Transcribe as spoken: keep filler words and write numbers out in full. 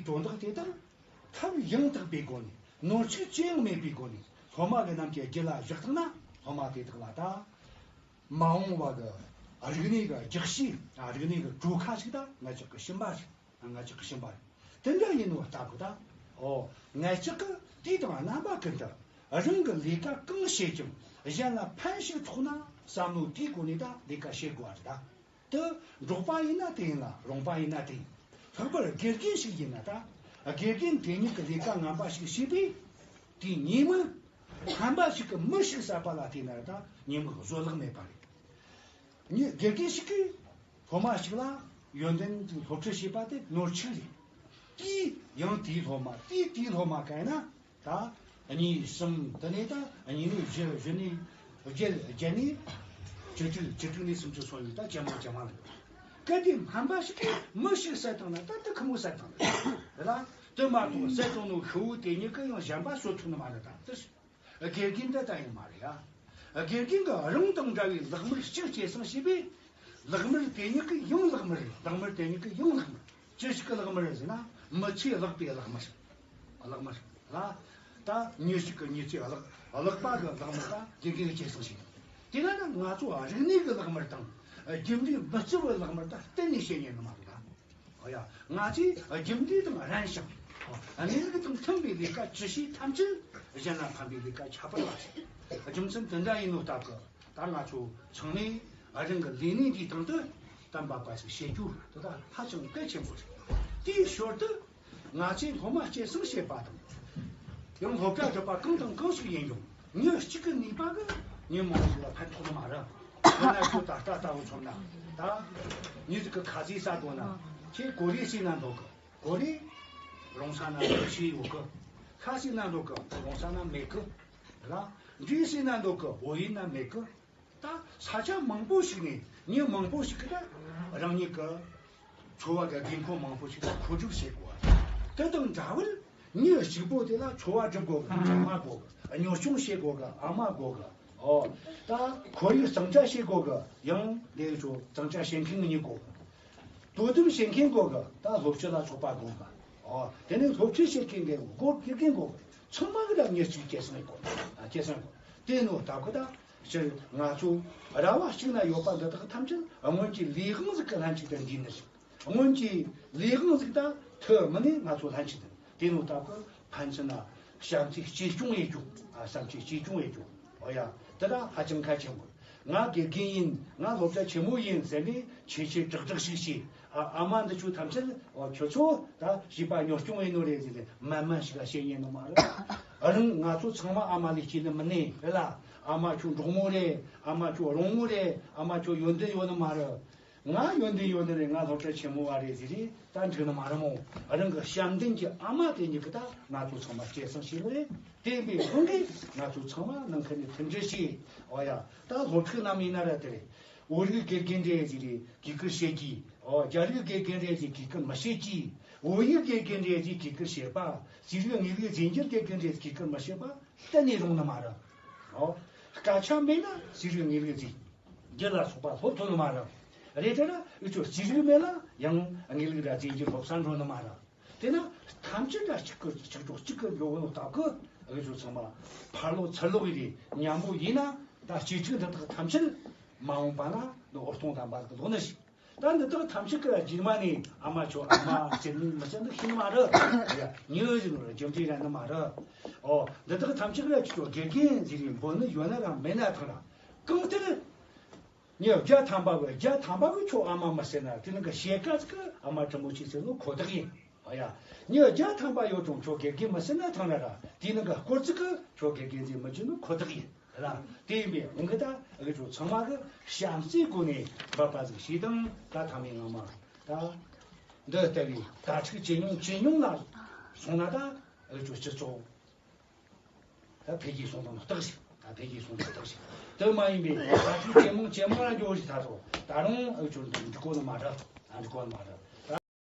དོན་དག་དེ་དག་ཐབས་ཡང་དག་པའི་སྒོ་ནས། ནོར་འཁྲུལ་ཅི་ཡང་མེད་པའི་སྒོ་ནས་སློབ་མ་གི་རྣམས་ཀྱི་རྒྱུད་ལ་བཞག་ཐུབ་ན། སློབ་མ་དེ་དག་ལ་ད་མ་འོངས་པ་གི་རིག་གནས་ཀྱི་རྒྱག་ཤེས། རིག་གནས་ཀྱི་གྲོས་ཁ་ཞིག་ད་ང་ཅག་གི་ཤེས་པ་རེད། ང་ཅག་གི་ཤེས་པ་རེད། དེ་འདྲ་ཡིན་ནོ་ལྟ་བུ་ད། ཨོ། ང་ཅག་གི་དུས་དང་རྣམ་པ་ཀུན་ཏུ་རང་གི་ལས་ཀ་གང་བྱེད་ཀྱང་གཞན་ལ་ཕན་ཞིག་ཐོགས་ན་བསམ་བློ་དེའི་སྒོ་ནས་ད་ལས་ཀ་བྱེད་དགོས་པ་རེད་ད། དེ་འབྲོག་པ་ཡིན་ན་དེ་ཡིན་ལ། རོང་པ་ཡིན་ན་དེ་ཡིན། ལྷག་པར་དགེ་རྒན་ཞིག་ཡིན་ན་ད། དགེ་རྒན་དེ་ཉིད་ཀྱི་ལས་ཀ་ངན་པ་ཞིག་བྱས་པས། དེའི་ཉེས་དམིགས། ངན་པ་ཞིག་གི་མི་ཞིག་བསད་པ་ལ་བལྟས་ན་ད་ཉེས་དམིགས་བཟོད་གླགས་མེད་པ་རེད། ཉེ་དགེ་རྒན་ཞིག་གིས་སློབ་མ་ཞིག་ལ་ཡོན་ཏན་སློབ་ཁྲིད་བྱས་པ་དེ་ནོར་འཁྲུལ་རེད། དེས་ཡང་དེའི་སློབ་མ། དེས་དེའི་སློབ་མ་བཀལ་ན། ད་གཉིས་གསུམ། དེ་ནས་ད་གཉིས་ནས་བཞི། བཞི་ནས་བརྒྱད། བརྒྱད་ནས་བཅུ་དྲུག། བཅུ་དྲུག་ནས་སུམ་ཅུ་སོང་ཡོད། ད་ཇེ་མང་ཇེ་མང་ལ། གལ་ཏེ་སྨན་པ་ཞིག་གིས་མི་ཞིག་བསད་བཏང་ན། ད་དེ་ཁོ་མོ་བསད་བཏང་ནི་རེད་ལ། དེ་མ་གཏོགས་བསད་བཏང་ནོ་ཤི་བོ་དེ་ཉིད་ཀྱིས་ཡང་གཞན་པ་གསོད་ཐུབ་ནི་མ་རེད་ད། དེ་དགེ་རྒན་དེ་ད་ཡང་མ་རེད་ཡ། དགེ་རྒན་གྱིས་རང་དང་འདྲ་བའི་ལག་དམར་གཅིག་སྐྱེད་སྲིང་བྱས་པས། ལག་དམར་དེ་ཉིད་ཀྱིས་ཡང་ལག་དམར། ལག་དམར་དེ་ཉིད་ཀྱིས་ཡང་ལག་དམར། ཅི་ཞིག་གི་ལག་དམར་ཟེར་ན། མི་ཚེ་བརླག་པའི་ལག་དམར། ལག་དམར་ལ། ད་མྱི་ཞིག་གི་མྱི་ཚེ་བརླག། བརླག་པ་གི་ལག་དམར་ད་དགེ་རྒན་གྱིས་སྐྱེད་སྲིང་བྱས། དེ་ན་ན་ང་ཚོ་རིག་གནས་ཀྱི་ལག་དམར་དང་རྒྱུ་འབྲས་མི་བརྩི་བའི་ལག་དམར་ད་གཏན་ནས་བྱེད་ཉན་ནི་མ་རེད་ད། ཨོ་ཡ། ང་ཚོས་རྒྱུ་འབྲས་དང་རན་ཞིང་། ཨོ། གནས་ལུགས་དང་མཐུན་པའི་ལས་ཀ་ཅི་བྱེད་ཐམས་ཅད་གཞན་ལ་ཕན་པའི་ལས་ཀ་ཁྱད་པར་མ་བྱེད། རྒྱུ་མཚན་དེ་འདྲ་ཡིན་ནོ་སྟབས་ཀྱིས་ད་ང་ཚོ་ཚང་མས་རང་གི་ལས་གནས་འདིའི་སྟེང་དུ་གཏན་འབེབས་པ་ཞིག་བྱེད་རྒྱུ་དེ་ད་ཧ་ཅང་གལ་ཆེན་པོ་རེད། དེའི་ཞོར་དུ་ང་ཚོས་སློབ་མ་སྐྱེད་སྲིང་བྱེད་པ་དང་། ཡང་སློབ་གྲྭ་སྒྲུབ་པ་གང་དང་གང་ཞིག་ཡིན་ཡང་། མྱི་གཅིག་གི་ནུས་པ་གིས་མྱི་མང་ཞིག་ལ་ཕན་ཐོགས་ནི་མ་རེད། དཔེར་ན་ཁྱོད་ད་ལྟ་ལྟ་བུ་མཚོན་ན། ད་མྱི་ཞིག་གིས་ཁ་ཟས་ཟ་དགོས་ན། ཁྱེད་གོ་རེ་ཟོས་ན་འདོད་གི། གོ་རེ་རོང་ས་ན་ཤི་ཡོད་གི། ཤ་ཟོས་ན་འདོད་གི། རོང་ས་ན་མེད་གི། ལ་འབྲས་ཟོས་ན་འདོད་གི། བོད་ཡུལ་ན་མེད་གི། ད་ས་ཆ་མང་པོ་ཞིག་ནས་མྱི་མང་པོ་ཞིག་གིས་ད་རང་ཉིད་ཀྱི་འཚོ་བ་གི་དགོས་མཁོ་མང་པོ་ཞིག་ལ་མཁོ་སྒྲུབ་བྱེད་དགོས། དེ་དང་འདྲ་བར་མྱི་གཅིག་པོ་དེ་ལ་འཚོ་བ་སྒྲུབ་དགོས་གི། གྲང་མ་དགོས་གི། གཉོར་སྐྱོང་བྱེད་དགོས་གི། ཨ་མ་དགོས་གི། ཨོ། ད་ཁོར་ཡུག་གཙང་སྦྲ་བྱེད་དགོས་གི། ཡང་དེ་ཚོ་གཙང་སྦྲ་བྱེད་མཁན་གཉིས་དགོས་གི། དོ་དམ་བྱེད་མཁན་དགོས་གི། ད་སློབ་སྤྱི་ལ་སོགས་པ་དགོས་གི། ཨོ། དེ་ནས་སློབ་ཁྲིད་བྱེད་མཁན་དགོས། དགེ་རྒན་དགོས་གི། ཚང་མ་གི་ད་མྱི་གཅིག་སྐྱེད་སྲིང་དགོས། ཨ། སྐྱེད་སྲིང་དགོས། དེ་ནོ་སྟབས་ཀྱིས་ད་སྤྱིར་ང་ཚོ་ར་བ་གཅིག་ན་ཡོད་པ་འདི་དག་ཐམས་ཅད་སྔོན་གྱི་ལས་དབང་ཟིག་གིས་ལྷན་ཅིག་ཏུ་འདུས་ནི་ཞིག་སྔོན་གྱི་ལས་དབང་ཟིག་ད་ཐུ་མི་ནས་ང་ཚོ་ལྷན་ཅིག་ཏུ། དེ་ནོ་སྟབས་ཀྱིས་ཕན་ཚུན་ན་བྱམས་བརྩེ་གཅེས་སྐྱོང་ཡེད་རྒྱུ། ཨ། བྱམས་བརྩེ་གཅེས་སྐྱོང་ཡེད་རྒྱུ། ཨོ་ཡ། དེ་ད་ཧ་ཅང་གལ་ཆེན་པོ། ང་དགེ་རྒན་ཡིན། ང་སློབ་གྲྭ་ཆེན་མོ་ཡིན་ཟེར་ནས་ཆེ་ཆེ་དྲག་དྲག་ཞིག་བྱས། ཨ། ཨ་མ་འདི་ཚོ་ཐམས་ཅད། ཨོ། ཁྱོད་ཚོ་ད་བྱིས་པ་གཉོར་སྐྱོང་ཡིན་ནོ་རེད་ཟེར་ནས་མན་མན་ཞིག་ལ་བཤད་ཉན་ནི་མ་རེད། རང་ང་ཚོ་ཚང་མ་ཨ་མ་ལས་སྐྱེས་ནི་མིན་ནི་རེད་ལ། ཨ་མ་ཁྱོད་འབྲོག་མོ་རེད། ཨ་མ་ཁྱོད་རོང་མོ་རེད། ཨ་མ་ཁྱོད་ཡོན་ཏན་ཡོད་ནི་མ་རེད། ང་ཡོན་ཏན་ཡོད་ནི་རེད། ང་སློབ་གྲྭ་ཆེན་མོ་བ་རེད་ཟེར་རེད། ད་འགྲིག་ནི་མ་རེད་མོ། རང་གི་བྱམས་ལྡན་གྱི་ཨ་མ་དེ་ཉིད་ཀྱིས་ད་ང་ཚོ་ཚང་མ་སྐྱེད་སྲིང་བྱས་ནི་རེད། དེ་ཡིན་པའི་དབང་གིས་ང་ཚོ་ཚང་མ་ནང་ཁུལ་ནས་མཐུན་སྒྲིལ་བྱས། ཨོ་ཡ། ད་སློབ་ཕྲུག་རྣམས་ཡིན་ན་ར་དེ་རེད། བོད་རིགས་དགེ་རྒན་རེད་ཟེར་རེད། གུས་བཀུར་བྱེད་ཀྱི། ཨོ། རྒྱ་རིགས་དགེ་རྒན་རེད་ཟེར་གུས་བཀུར་མི་བྱེད་ཀྱི། བོད་ཡིག་དགེ་རྒན་རེད་ཟེར་གུས་བཀུར་བྱེད་པ། ཟས་རིགས་དངོས་རིགས་རྫས་འགྱུར་དགེ་རྒན་རེད་ཟེར་གུས་བཀུར་མི་བྱེད་པ་གཏན་ནས་རུང་ནི་མ་རེད། ཨོ། སྐད་ཆ་མེད་ན་ཟས་རིགས་དངོས་རིགས་རྫས་འགྱུར་ལ་སོགས་པ་སློབ་ཐུབ་ནི་མ་རེད། རེད་དེ་ན་འུ་ཚོ་ཟས་རིགས་མེད་ན་ཡང་དངོས་ལུགས་ར་རྫས་འགྱུར་སློབ་གསར་འགྲོ་ནི་མ་རེད། དེ་ན་ཐམས་ཅད་ད་གཅིག་གི་གཅིག་གྲོགས་གཅིག་གི་འགྲོ་གི་ནོ་སྟབས་ཀྱིས་འུ་ཚོ་ཚང་མ་ཕར་ལོག་ཚུར་ལོག་ཡིན་ཏེ་མཉམ་པོ་ཡིན་ན། ད་སྐྱིད་ཅིག་འདི་དག་ཐམས་ཅད་མ་འོངས་པ་ན་འདི་འོད་སྟོང་ལྡན་པ་ཟིག་ལོག་ནི་ཞིག་ད་འདི་དག་ཐམས་ཅད་ཀྱི་རྗེས་མ་ནས་ཨ་མ་ཁྱོད་ཨ་མ་ཟེར་ནི་མི་ཟེར་ནི་ཤེས་ནི་མ་རེད། ཡ། མྱི་ཟེར་ནོ་རྒྱུ་འབྲས་ར་ནི་མ་རེད། ཨོ། འདི་དག་ཐམས་ཅད་ཀྱི་ར་ཁྱོད་དགེ་རྒན་ཟེར་རེ་འབོད་ནི་ཡོད་ན་ར་མེད་ན་ཐང་ར། གང་ལྟར་མྱི་བརྒྱ་ཐམ་པ་གི་བརྒྱ་ཐམ་པ་གི་ཁྱོད་ཨ་མ་མི་ཟེར་ན། དེ་ནང་གི་ཕྱེད་ཀ་ཟིག་གི་ཨ་མ་དྲིན་མོ་ཆེ་ཟེར་ནོ་ཁོ་ཐག་ཡིན། ཨ་ཡ། མྱི་བརྒྱ་ཐམ་པ་ཡོད་ཀྱང་ཁྱོད་དགེ་རྒན་མི་ཟེར་ན་ཐང་ར་ར། དེའི་ནང་གི་སྐོར་ཅིག་གིས་ཁྱོད་དགེ་རྒན་ཟེར་མི་བྱེད་ནོ་ཁོ་ཐག་ཡིན་ར། དེ་ཡིན་པའི་དབང་གིས་ད་འུ་ཚོ་ཚང་མ་གིས་བྱམས་བརྩེའི་སྒོ་ནས་འབད་པ་ཟིག་བྱས་དང་། ད་ཐ་མའི་ངང་མ་ད་འདི་ལྟ་བུའི་དྭ་ཕྲུག་ཇེ་ཉུང་ཇེ་ཉུང་ལ་སོང་ན་ད་འུ་ཚོ་སྤྱི་ཚོགས་ད་འཕེལ་རྒྱས་སོང་དང་རྟགས་ཤིག་ད་འཕེལ་རྒྱས་སོང་དང་རྟགས་ཤིག་དེ་མ་ཡིན་པའི་ད་ཅིག་ཇེ་མང་ཇེ་མང་ལ་འགྱོ་ཞིག་ད་ཚོ་ད་རུང་འུ་ཚོ་འདི་འགྲིག་གོ་ནི་མ་རེད། ད་འགྲིག་གོ་ནི་མ་རེད།